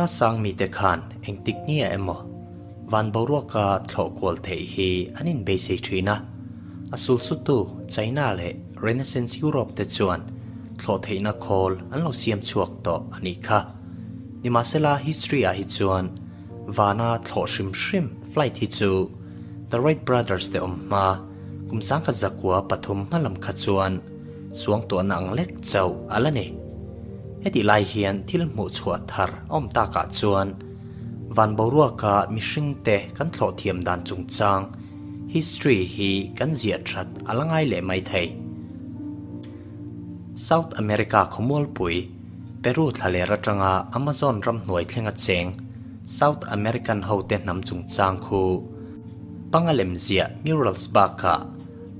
Hma sang mite khan engtik nia emaw van boruaka thlawh kual theih hi an inbeisei thin a. A sulsutu China leh Renaissance Europe te chuan thlawh theihna khawl an lo siam chhuak tawh a nih kha. Nimahsela history ah hi chuan vana thlawh hrim hrim flight hi chu The Wright Brothers te awm hma kum 1903 hmalam kha chuan suangtuahna ang lek chauh a la ni. Hetih lai hian thil hmuh chhuah thar a awm takah chuan van boruaka mihringte kan thlawh thiam dan chungchang history hi kan ziah that a la ngai leh mai thei. South America khawmualpui Peru thlaler atanga Amazon ramhnuai thlenga cheng South American hote hnam chungchang khu panga lem ziah murals bakah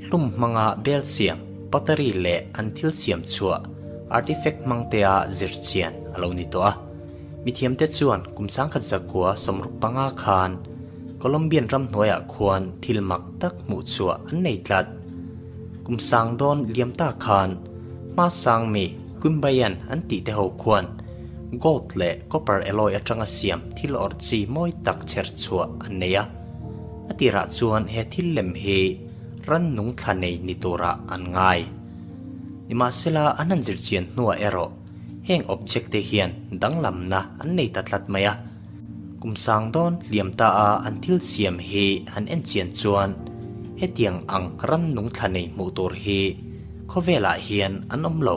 hlum hmanga bel siam, pottery leh an thil siam chhuah artifact hmangtea zir chian a lo ni tawh a. Mithiamte chuan kum 1965 khan Colombian ramhnuaiah khuan thil mak tak hmuh chhuah an nei tlat. Kum sang dawn liam ta khan hma sang mi Quimbayan an tih te ho khuan gold leh copper alloy atanga siam thil awrh chi mawi tak chher chhuah an nei a. A tirah chuan he thil lem hi rannung thla nei ni turah an ngai. Nimahsela an han zirchian hnuah erawh heng object te hian danglamna an nei ta tlat mai a. Kum sang dawn hliam ta a an thil siam hi han en chian chuan hetiang ang rannung thla nei hmuh tur hi khawvelah hian an awm lo.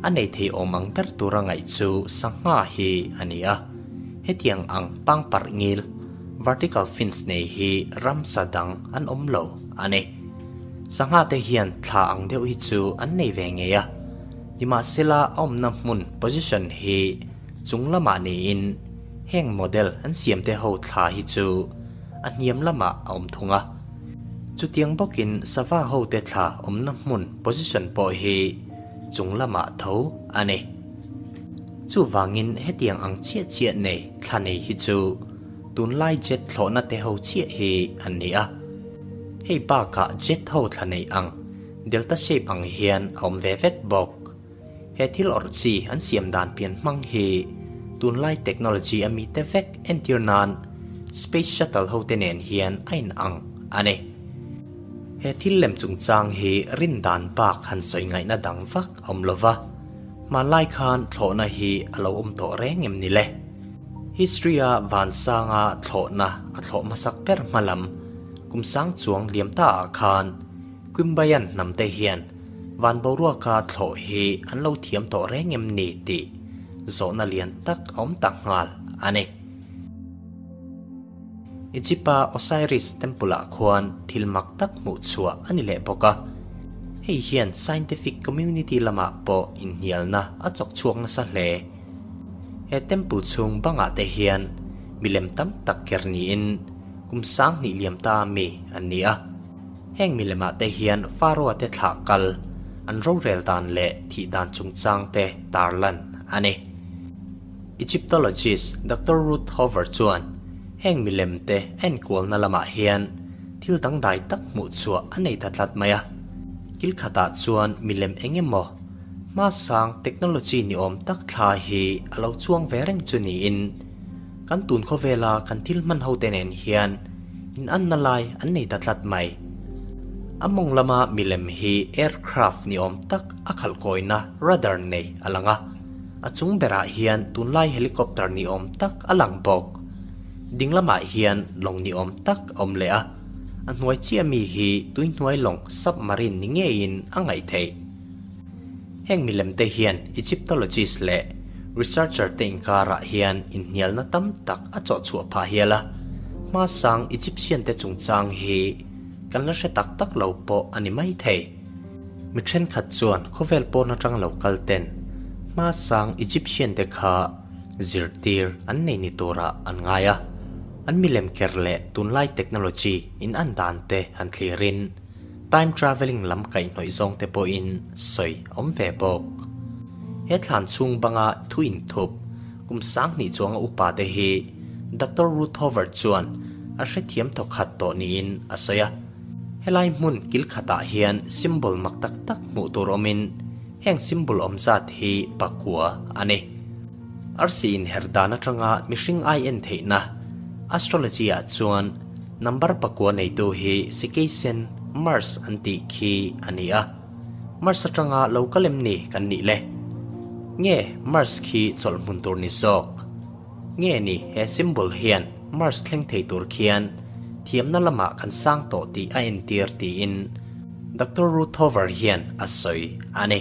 A nei thei awm ang ber tura ngaih chu sangha hi a ni a. Hetiang ang pangparh ngil, vertical fins nei hi ramsa dang an awm lo a ni. Sangha te hian thla ang deuh hi chu an nei ve ngei a. Nimahsela a awmna hmun, position, hi chung lamah niin heng model an siam te ho thla hi chu a hniam lamah a awm thung a. Chutiang bawkin sava ho te thla awmna hmun position pawh hi chung lamah tho a ni. Chuvangin hetiang ang chiah chiah nei thla nei hi chu tunlai jet thlawhna te ho chiah hi an ni a. Hei bakah jet ho thla nei ang delta shape ang hian a awm ve vek bawk. He thil awrh chi an siam dan pian hmang hi tunlai technology a mite vek entir nan Space Shuttle ho te nen hian a in ang a ni. He thil lem chungchang hi rin dan bak han sawi ngaihna dang vak a awm lova, hmanlai khan thlawhna hi a lo awm tawh reng em ni le? History a vansanga thlawhna a thlawh hmasak ber hmalam kum sang chuang liam ta ah khan Quimbayan hnam te hian van boruaka thlawh hi an lo thiam tawh reng em ni tih zawhna lian tak a awm tak nghal a ni. Egypt-a Osiris Temple-ah khuan thil mak tak hmuh chhuah a ni leh bawk a, hei hian scientific community lamah pawh inhnialna a chawk chhuak nasa hle. He temple chhung bangah te hian milem tam tak ker niin kum 2000 liam ta mi an ni a. Heng milemah te hian Pharaoh-a te thlah kal, an rorel dan leh thih dan chungchang te tarlan a ni. Egyptologist Doctor Ruth Hover chuan heng milem te a enkualna lamah hian thil dangdai tak hmuh chhuah a nei ta tlat mai a. Kil khatah chuan milem eng emaw hmasang technology ni awm tak thla hi a lo chuang ve reng chu niin kan tun khawvela kan thil hman hote nen hian inanna lai an nei ta tlat mai. A mawng lama milem hi aircraft ni awm tak a khalh kawina radar nei a lang a. A chung berah hian tunlai helicopter ni awm tak a lang bawk. Ding lamah hian lawng ni awm tak a awm leh a, a hnuai chiah mi hi tuihnuai lawng submarine ni ngeiin a ngaih theih. Heng milem te hian Egyptologist leh researcher te inkarah hian inhnialna tam tak a chawh chhuah phah hial a, hmasang Egyptian te chungchang hi kan la hre tak tak lo pawh a ni mai thei. Mi thenkhat chuan khawvel pawn atang lo kal ten hmasang Egyptian te kha zirtir an nei ni turah an ngai a, an milem ker leh tunlai technology in an dan te han thlirin time travelling lam kaihhnawih zawng te pawhin sawi awm ve bawk. He thlan chhung banga thu inthup kum 2000 chuanga upa te hi Doctor Ruth Hover chuan a hrethiam thawkhat tawh niin a sawi a. Helai hmun kil khatah hian symbol mak tak tak hmuh tur awmin heng symbol awm zat hi pakua a ni. Arsi inher dan atanga mihring ai en theihna, astrology ah chuan number pakua neitu hi Sikeisen, Mars an tih khi a ni a. Mars atanga lo kal em ni kan nih le? Nge Mars khi chawlh hmun tur ni zawk? Nge ni he symbol hian Mars thleng thei tur khian thiamna lamah kan sang tawh tih a entir tiin Doctor Ruthover hian a sawi a ni.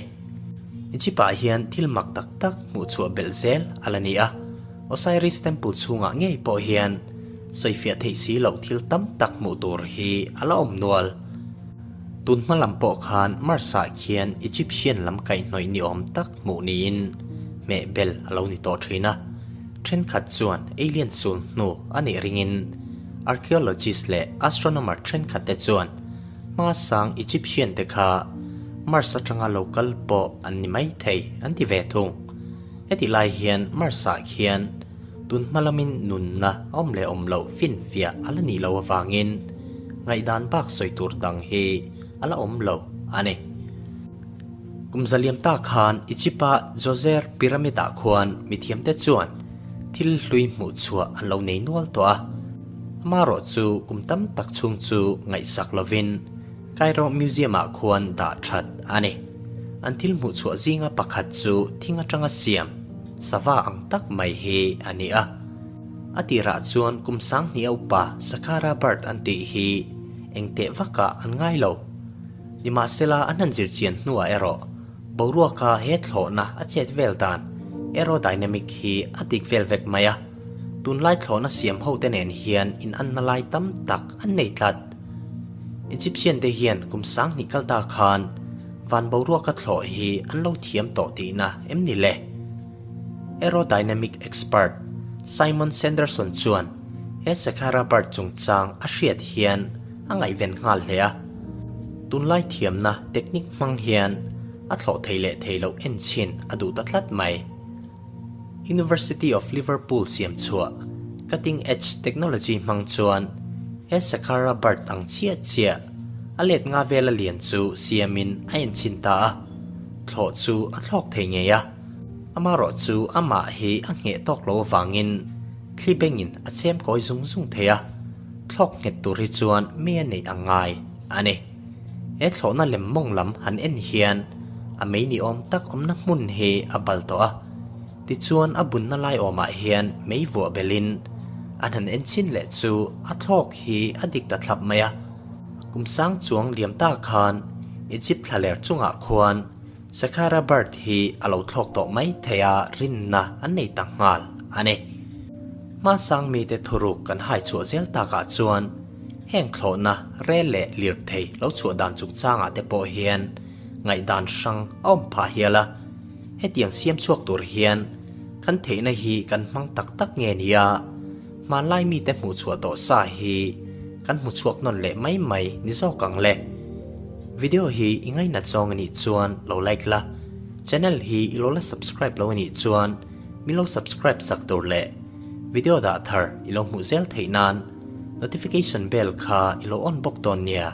Egypt-ah hian thil mak tak tak hmuh chhuah belh zel a la ni a, Osiris Temple chhungah ngei pawh hian sawifiah theih si loh thil tam tak hmuh tur hi a la awm nual. Tun hma lam pawh khan Mars-ah khian Egyptian lam kaihhnawih ni awm tak hmuh niin hmeh bel a lo ni tawh thin a. Thenkhat chuan alien sul hnu a nih ringin archaeologist leh astronomer thenkhat te chuan hma sang Egyptian te kha Mars atanga lo kal pawh an ni mai thei an ti ve thung. Hetih lai hian Mars-ah khian tun hma lamin nunna a awm leh awm loh finfiah a la nih loh avangin ngaihdan bak sawi tur dang hi a la awm lo a ni. Kum zaliam ta khan Egypt-a Djoser Pyramid-ah khuan mithiamte chuan thil hlui hmuh chhuah an lo nei nual tawh a. Amaherawh chu kum tam tak chhung chu ngaihsak lovin Cairo Museum-ah khuan dah that a ni. An thil hmuh chhuah zinga pakhat chu thing atanga siam sava ang tak mai hi a ni a. A tirah chuan kum sanghnih a upa Saqqara bird an tih hi engteh vakah an ngai lo. Nimahsela an han zir chian hnuah erawh boruaka he thlawhna a chet vel dan aerodynamic hi a dik vel vek mai a, tunlai thlawhna siam hote nen hian inanna lai tam tak an nei tlat. Egyptian te hian kum sanghnih kal ta khan van boruaka thlawh hi an lo thiam tawh tihna em ni le? Aerodynamic expert Simon Sanderson chuan he Saqqara bird chungchang a hriat hian a ngaihven nghal hle a. Tunlai thiamna technique hmang hian a thlawh thei leh thei loh enchhin a duh ta tlat mai. University of Liverpool siam chhuah cutting edge technology hmang chuan he Saqqara bird ang chiah chiah a let nga vela lian chu siamin a enchhin ta a, thlawh chu a thlawk thei ngei a. Amaherawh chu amah hi a ngheh tawk lo avangin thli bengin a chem kawi zung zung thei a, thlawk nghet tur hi chuan mi a neih ang ngai a ni. He thlawhna lem mawng lam han en hian a mei ni awm tak awmna hmun hi a bal tawh a, tichuan a bunna lai awmah hian mei vuah belin an han en chin leh chu a thlawk hi a dik ta thlap mai a. Kum sang chuang liam ta khan Egypt thlaler chungah khuan Saqqara bird hi a lo thlawk tawh mai thei a rinna an nei ta nghal a ni. Hmasang mite thuruk kan hai chhuah zel takah chuan heng thlawhna rel leh lirthei lo chhuah dan chungchangah te pawh hian ngaihdan hrang a awm phah hial a. Hetiang siam chhuak tur hian kan theihna hi kan hmang tak tak nge nia hmanlai mite hmuh chhuah tawh sa hi kan hmu chhuak nawn leh mai mai ni zawk ang le. Video hi i ngainat zawng anih chuan lo like la, channel hi i lo la subscribe lo anih chuan min lo subscribe sak tur leh video dah thar i lo hmuh zel theih nan notification bell kha i lo on bawk dawn nia.